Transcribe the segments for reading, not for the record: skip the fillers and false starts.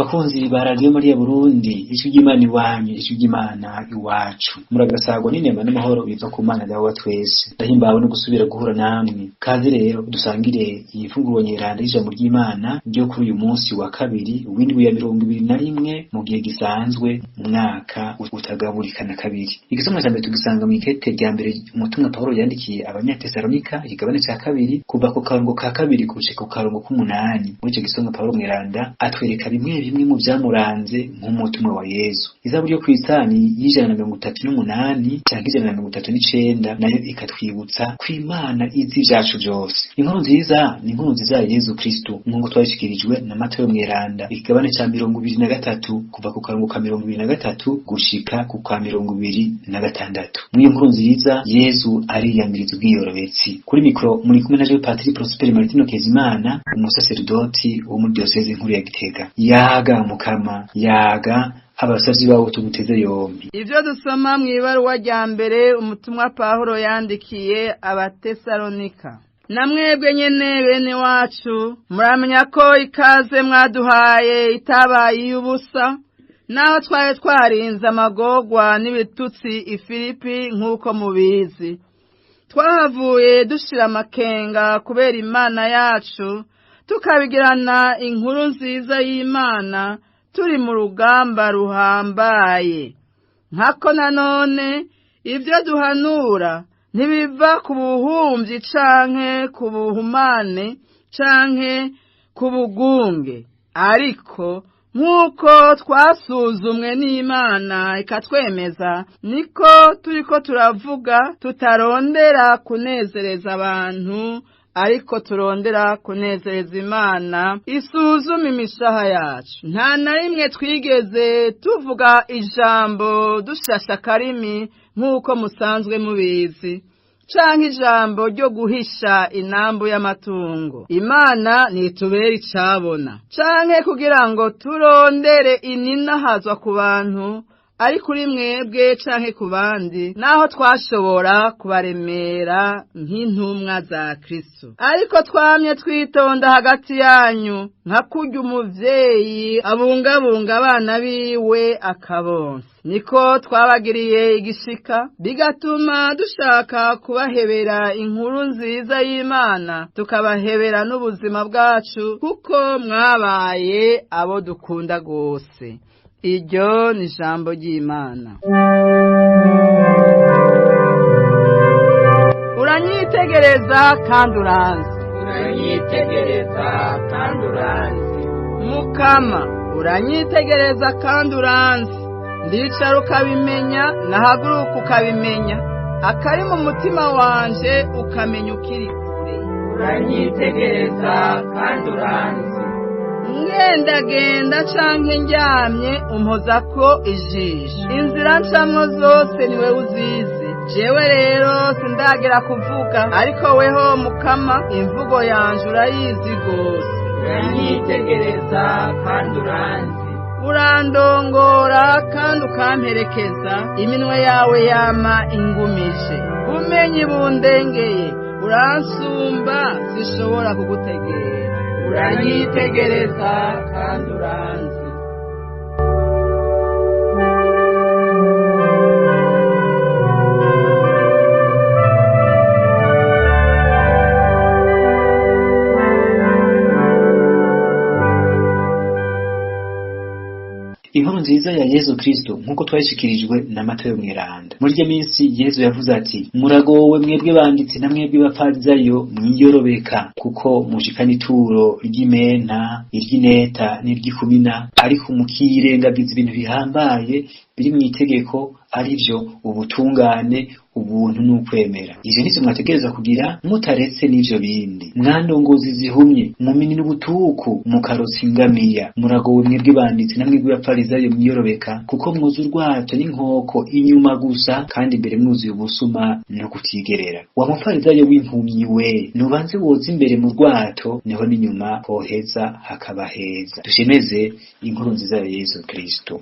Bakunzi ba Radio Maria Burundi, ijwi ry'Imana iwanyu, ijwi ry'Imana iwacu, muragasagwa n'inema n'amahoro biva ku Mana Dawe wa twese. Ndahimbawe no gusubira guhura namwe. Kaze rero dusangire iyi mfungurwa nyeranda y'ijambo ry'Imana ryo kuri uyu munsi wa kabiri w'indwi ya 21 mu gihe gisanzwe, mu mwaka utagaburika na kabiri. Igisomwa ca mbere tugisanga mw'ikete rya mbere umutumwa Pawulo yandikiye Abanyatesalonika, ikigabane ca kabiri, kuva ku karongo ka kabiri gushika ku karongo k'umunani. Muri ico gisomwa Pawulo mweranda atwereka bimwe bimwe mu vyamuranze nk'umutumwa wa Yezu. Izaburi yo kw'isani y'138 canke 139 nayo ikatwibutsa ko Imana izi ivyacu vyose. Inkuru nziza ni inkuru nziza ya Yezu Kristo nk'uko twayishikirijwe na Matayo mweranda, ikigabane ca 23, kuva ku karongo ka 23 gushika ku ka 26. Mw'iyo nkuru nziza Yezu ariyamiriza ubwiyorobetsi. Kuri mikro muri kumwe na Jean Patiri Prosper Martino Kezimana, umusaseredoti wo muri diyoseze nkuru ya Gitega. Yaga Mukama, yaga abasavyi bawo tuguteze yombi. Ivyo dusoma mw'ibaruwa rya mbere umutumwa Pawulo yandikiye Abatesalonika. Namwebwe nyene bene wacu, muramenya ko ikaze mwaduhaye itabaye iy'ubusa, naho twari twarinze amagorwa n'ibitutsi i Filipi nk'uko mubizi. Twahavuye dushira amakenga kubera Imana yacu, tukabigirana inkuru nziza y'Imana turi mu rugamba ruhambaye. Nkako nanone ibyo duhanura ntibiva ku buhumyi canke ku buhumane canke ku bugunge, ariko nk'uko twasuzumwe n'Imana ikatwemeza, niko turiko turavuga, tutarondera kunezereza abantu, ariko turondera kunezereza Imana isuzuma imishaha yacu. Nta na rimwe twigeze tuvuga ijambo dushasha akarimi nk'uko musanzwe mubizi, canke ijambo ryo guhisha inambu y'amatungo. Imana nitubera icabona, canke kugira ngo turondere ininahazwa ku bantu, ari kuri mwebwe canke ku bandi, naho twashobora kubaremera nk'intumwa za Kristo. Ariko twamye twitonda hagati yanyu, nka kurya umuvyeyi abungabunga abana biwe akabonsa. Niko twabagiriye igishika, bigatuma dushaka kubahebera inkuru nziza y'Imana, tukabahebera n'ubuzima bwacu, kuko mwabaye abo dukunda gose. Iryo ni ijambo ry'Imana. Uranyitegereza kandi uranzi. Uranyitegereza kandi uranzi. Mukama, uranyitegereza kandi uranzi. Ndicara ukabimenya, nahaguruka ukabimenya. Akari mu mutima wanje ukamenya ukiri kure. Uranyitegereza kandi uranzi. Ngendagenda canke ndyamye umpozako ijisho. Inzira ncamwo zose niwe uzizi. Jewe rero sindagera kuvuga, ariko weho Mukama imvugo yanje urayizi gose. Uranyitegereza kandi uranzi. Urandongora kandi ukamperekeza, iminwe yawe yama ingumije. Umenye bundengeye, uransumba zishobora kugutegera. Uranyitegereza kandi uranzi. Inkuru nziza ya Yezu Kristo nk'uko twayishikirijwe na Matayo mweranda. Muri iryo minsi Yezu yavuze ati: muragowe mwebwe banditsi na mwebwe bapfarizayo mwiyorobeka, kuko mushikana ituro ry'imena, iry'ineta n'iry'ikumina, ariko mukirengagiza ibintu bihambaye biri mw'itegeko, arivyo ubutungane, ubuntu n'ukwemera. Ivyo nivyo mwategerezwa kugira mutaretse n'ivyo bindi. Mwandongozi zihumye, muminina ubutuku, mukarotsa ingamiya. Muragowe mwebwe banditsi na mwebwe bapfarizayo mwiyorobeka, kuko mwuzu urwato n'inkoko inyuma gusa, kandi imbere mwuzuye ubusuma no kutigerera. Wa mufarizayo w'impumyi we, nubanze woza imbere mu rwato, niho n'inyuma hoheza hakaba heza. Dushemeze inkuru nziza ya Yezu Kristo.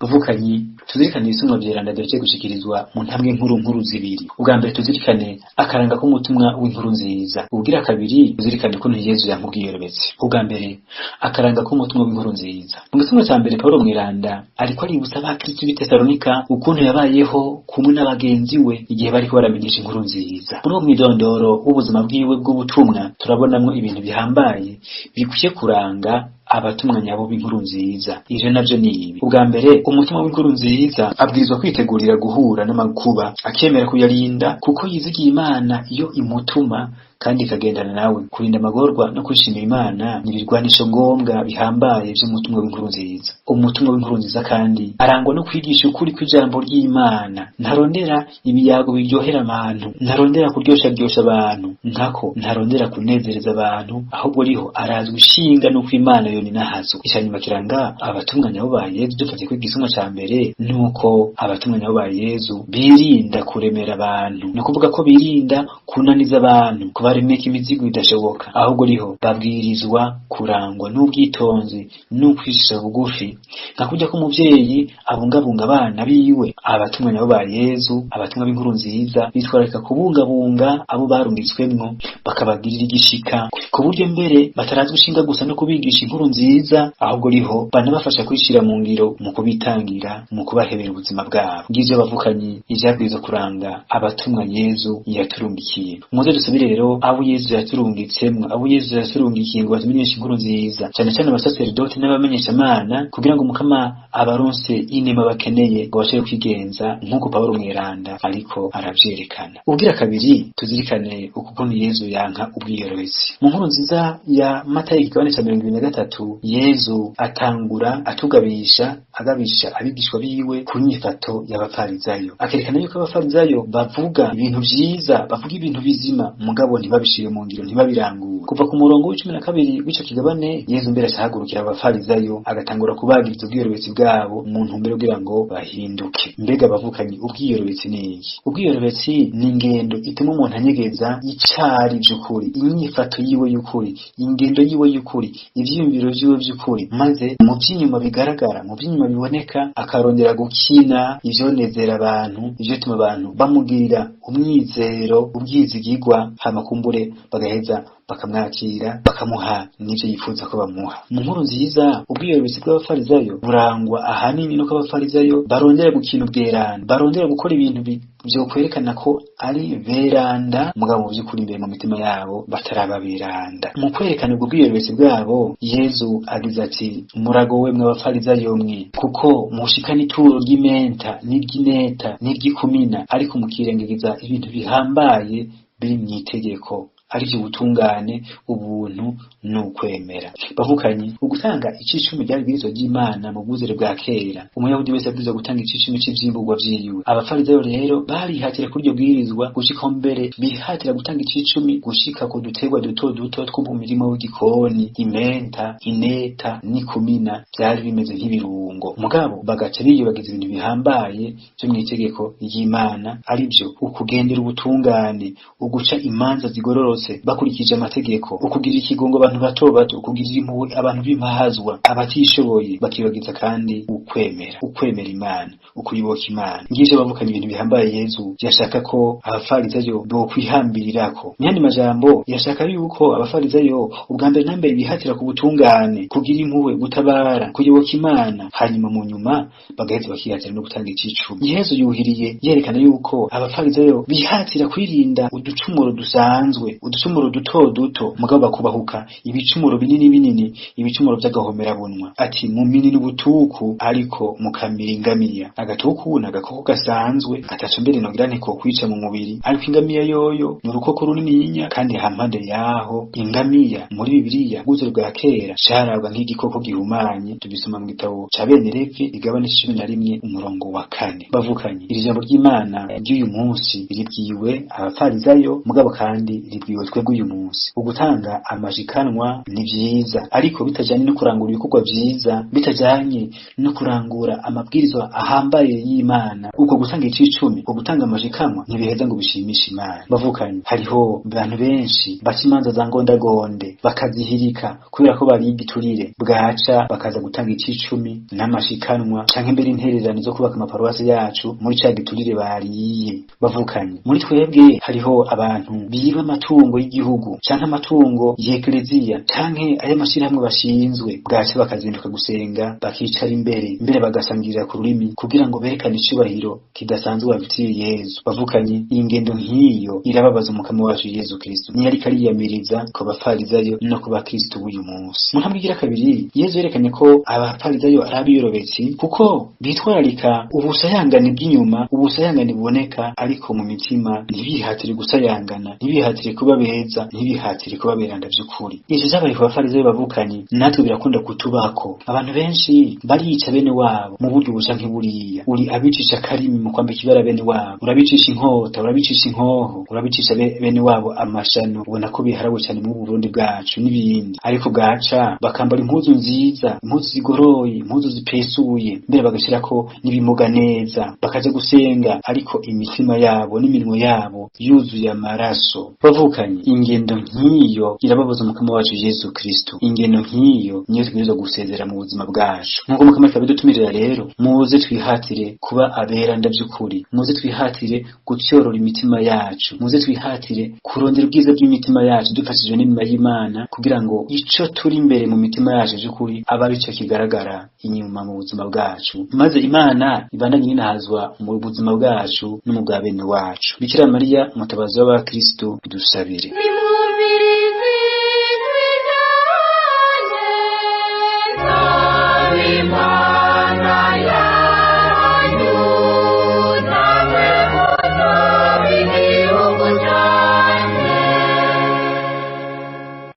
Bavukanyi Tuzirikane ibisumwa vyeranda duhejeje gushikirizwa mu ntambwe nkuru nkuru zibiri. Ubwa mbere, tuzirikane akaranga k'umutumwa w'inkuru nziza. Ubwira kabiri, tuzirikane ukuntu Yezu yanka ubwiyorobetsi. Ubwa mbere, akaranga k'umutumwa w'inkuru nziza. Mu gisumwa ca mbere, Pawulo mweranda ariko aributsa abakristo b'i Tesalonika ukuntu yabayeho kumwe n'abagenzi we igihe bariko baramenyesha inkuru nziza. Muri uwo mwidondoro w'ubuzima bwiwe bw'ubutumwa, turabonamwo ibintu bihambaye bikwiye kuranga abatumwa nyabo b'inkuru nziza. Ivyo navyo ni ibi: ubwa mbere, umutumwa w'inkuru nziza abwirizwa kwitegurira guhura n'amakuba, akemera kuyarinda kuko yizigiye Imana iyo imutuma kandi ikagendana nawe. Kurinda amagorwa no kwishimira Imana ni ibirwanisho ngombwa bihambaye vy'umutumwa w'inkuru nziza. Umutumwa w'inkuru nziza kandi arangwa no kwigisha ukuri kw'ijambo ry'Imana. Ntarondera ibiyago biryohera abantu, ntarondera kuryosharyosha abantu, nkako ntarondera kunezereza abantu, ahubwo riho arazwa ishinga n'uko Imana yoni nahazo. Icanyuma kiranga abatumwa nyabo ba Yezu, dufatiye kuri igisumwa ca mbere, nuko abatumwa nyabo ba Yezu birinda kuremera abantu. Ni ukuvuga ko birinda kunaniza abantu, kubaremeka imizigo idashoboka, ahubwo riho babwirizwa kurangwa n'ubwitonzi n'ukwicisha bugufi, nka kurya ko umuvyeyi abungabunga abana biwe. Abatumwa nyabo ba Yezu, abatumwa b'inkuru nziza, bitwararika kubungabunga abo barungitswemwo, bakabagirira igishika, ku buryo mbere batarazwa ishinga gusa no kubigisha inkuru nziza, ahubwo riho banabafasha kwishira mu ngiro mu kubitangira, mu kubahebera ubuzima bwabo. Ngivyo bavukanyi ivyabwirizwa kuranga abatumwa Yezu yaturungikiye. Muze dusubire rero abo Yezu yaturungitsemwo, abo Yezu yaturungikiye ngo batumenyeshe inkuru nziza, cane cane abasaseredoti n'abamenyeshamana, kugira ngo Mukama abaronse inema bakeneye ngo bashobore kwigenza nk'uko Pawulo mweranda ariko aravyerekana. Ubwira kabiri, tuzirikane ukuntu Yezu yanka ubwiyorobetsi. Mu nkuru nziza ya Matayo ikigabane ca 23, Yezu atangura atugabisha, agabisha abigishwa biwe ku nyifato y'abafarizayo, akerekana yuko abafarizayo bavuga ibintu vyiza, bavuga ibintu bizima, mugabo ntibabishire mu ngiro, ntibabirangure. Kuva ku murongo w'12 w'ico kigabane, Yezu mbere acahagurukira abafarizayo, agatangura kubagiriza ubwiyorobetsi bwabo mu ntumbero kugira ngo bahinduke. Mbega bavukanyi, ubwiyorobetsi ni iki? Ubwiyorobetsi ni ingendo ituma umuntu anyegeza icari vy'ukuri, inyifato yiwe y'ukuri, ingendo yiwe y'ukuri, ivyiyumviro vyiwe vy'ukuri, maze mu vy'inyuma bigaragara, mu vy'inyuma biboneka, akarondera gukina ivyonezera abantu, ivyotuma abantu bamugirira umwizero, ubwizigirwa, hama kumbure bagaheza bakamwakira, bakamuha n'ivyo yifuza ko bamuha. Mu nkuru nziza, ubwiyorobetsi bw'abafarizayo burangwa ahanini nuko abafarizayo barondera gukina ubweranda, barondera gukora ibintu vyokwerekana ko ari beranda, mugabo mu vy'ukuri imbere mu mitima yabo bataraba beranda. Mu kwerekana ubwo bwiyorobetsi bwabo, Yezu agize ati: muragowe mwe abafarizayo mwe, kuko mushikana ituro ry'imenta n'iry'ineta n'iry'ikumina, ariko mukirengagiza ibintu bihambaye biri mw'itegeko, arivyo ubutungane, ubuntu n'ukwemera. Bavukanyi, ugutanga icicumi ryari ibwirizwa ry'Imana mu bwuzure bwa kera. Umuyahudi wese abwirizwa gutanga icicumi c'ivyimbugwa vyiwe. Abafarizayo rero barihatira kuri iryo bwirizwa, gushika mbere bihatira gutanga icicumi gushika ku duterwa duto duto two mu mirima w'igikoni, imenta, ineta n'ikumina vyari bimeze nk'ibirungo. Mugabo bagaca biyobagiza ibintu bihambaye vyo mw'itegeko ry'Imana, arivyo ukugendera ubutungane, uguca imanza zigororotse bakurikije amategeko, ukugirira ikigongo abantu bato bato, ukugirira impuhwe abantu b'impahazwa, abatishoboye, bakibagiza kandi ukwemera, ukwemera Imana, ukuyoboka Imana. Ngivyo bavukanye ibintu bihambaye Yezu yashaka ko abafarizayo bokwihambirirako. Mu yandi majambo, yashaka yuko abafarizayo ubwa mbere na mbere bihatira ku butungane, kugira impuhwe, gutabara, kuyoboka Imana, hanyuma mu nyuma bagaheza bakihatira no gutanga icicumi. Yezu yuhiriye yerekana yuko abafarizayo bihatira kwirinda uducumuro dusanzwe, uducumuro duto duto, mugabo bakubahuka ibicumuro binini binini, ibicumuro vy'agahomerabunwa. Ati: muminira ubutuku ariko mukamira ingamiya. Agatuku ni agakoko gasanzwe, ataco mbere nogira nti kokwica mu mubiri, ariko ingamiya yoyo ni urukoko runininya, kandi hampande yaho ingamiya muri Bibiliya bwuzure bwa kera carabwa nk'igikoko gihumanye. Tubisoma mu gitabo ca bene Levi igabane 11 umurongo wa 4. Bavukanye, iri jambo ry'Imana ry'uyu munsi ribwiwe abafarizayo, mugabo kandi ribwiwe duhamagariwe twebwe uyu munsi. Ugutanga amashikanwa ni vyiza, ariko bitajanye no kurangura ibikorwa vyiza, bitajanye no kurangura amabwirizwa ahambaye y'Imana, uko gutanga icicumi, uko gutanga amashikanwa ntibiheza ngo bishimishe Imana. Bavukanye, hariho abantu benshi baca imanza za ngondagonde bakazihirika kubera ko bariye igiturire, bwaca bakaza gutanga icicumi n'amashikanwa canke mbere intererano zo kubaka amaparuwasi yacu muri ca giturire bariye. Bavukanye, muri twebwe hariho abantu biba amatungo y'igihugu canke amatungo y'ekleziya canke ay'amashirahamwe bashinzwe, bwaca bakazinduka gusenga, bakicara imbere, mbere bagasangirira ku rurimi kugira ngo berekane icubahiro kidasanzwe bafitiye Yezu. Bavukanye, iyi ngendo nk'iyo irababaza Umukama wacu Yezu Kristo, niyo ariko ariyamiriza ku bafarizayo no ku bakristo b'uyu munsi. Mu ntambwe igira kabiri, Yezu yerekanye ko abafarizayo ari abiyorobetsi kuko bitwararika ubusayangane bw'inyuma, ubusayangane buboneka, ariko mu mitima ntibihatire gusayangana, ntibihatire kuba beza, ntibihatire kuba beranda vy'ukuri. Ivyo vyabaye ku bafarizayo bavukanye, natwe birakunda kutubako. Abantu benshi barica bene wabo mu buryo buca nk'iburiya. Uri abicisha akarimi mu kwambika ibara bene wabo, urabicisha inkota, urabicisha inkoho, urabicisha bene wabo amashano, ubona ko biharawe cyane mu Burundi bwacu n'ibindi. Ariko bwaca bakambara impuzu nziza, impuzu zigoroye, impuzu zipesuye, mbere bagashirako n'ibimuga neza, bakaja gusenga, ariko imitima yabo n'iminwe yabo yuzuye amaraso. Bavukanye, ingendo nk'iyo irababaza Umukama wacu Yezu Kristo. Ingendo nk'iyo niyo tubwirizwa gusezera mu buzima bwacu. Nk'uko Mukama abidutumirira rero, muze twihatire kuba aberanda by'ukuri, muze twihatire gutyorora imitima yacu, muze twihatire kurondera ubwiza bw'imitima yacu dufashijwe n'imirima y'Imana, kugira ngo ico turi imbere mu mitima yacu by'ukuri abe arico kigaragara inyuma mu buzima bwacu, maze Imana ibandanye inahazwa mu buzima bwacu no mu bwa bene wacu. Bikira Mariya, mutabazi w'abakristo, dusabire.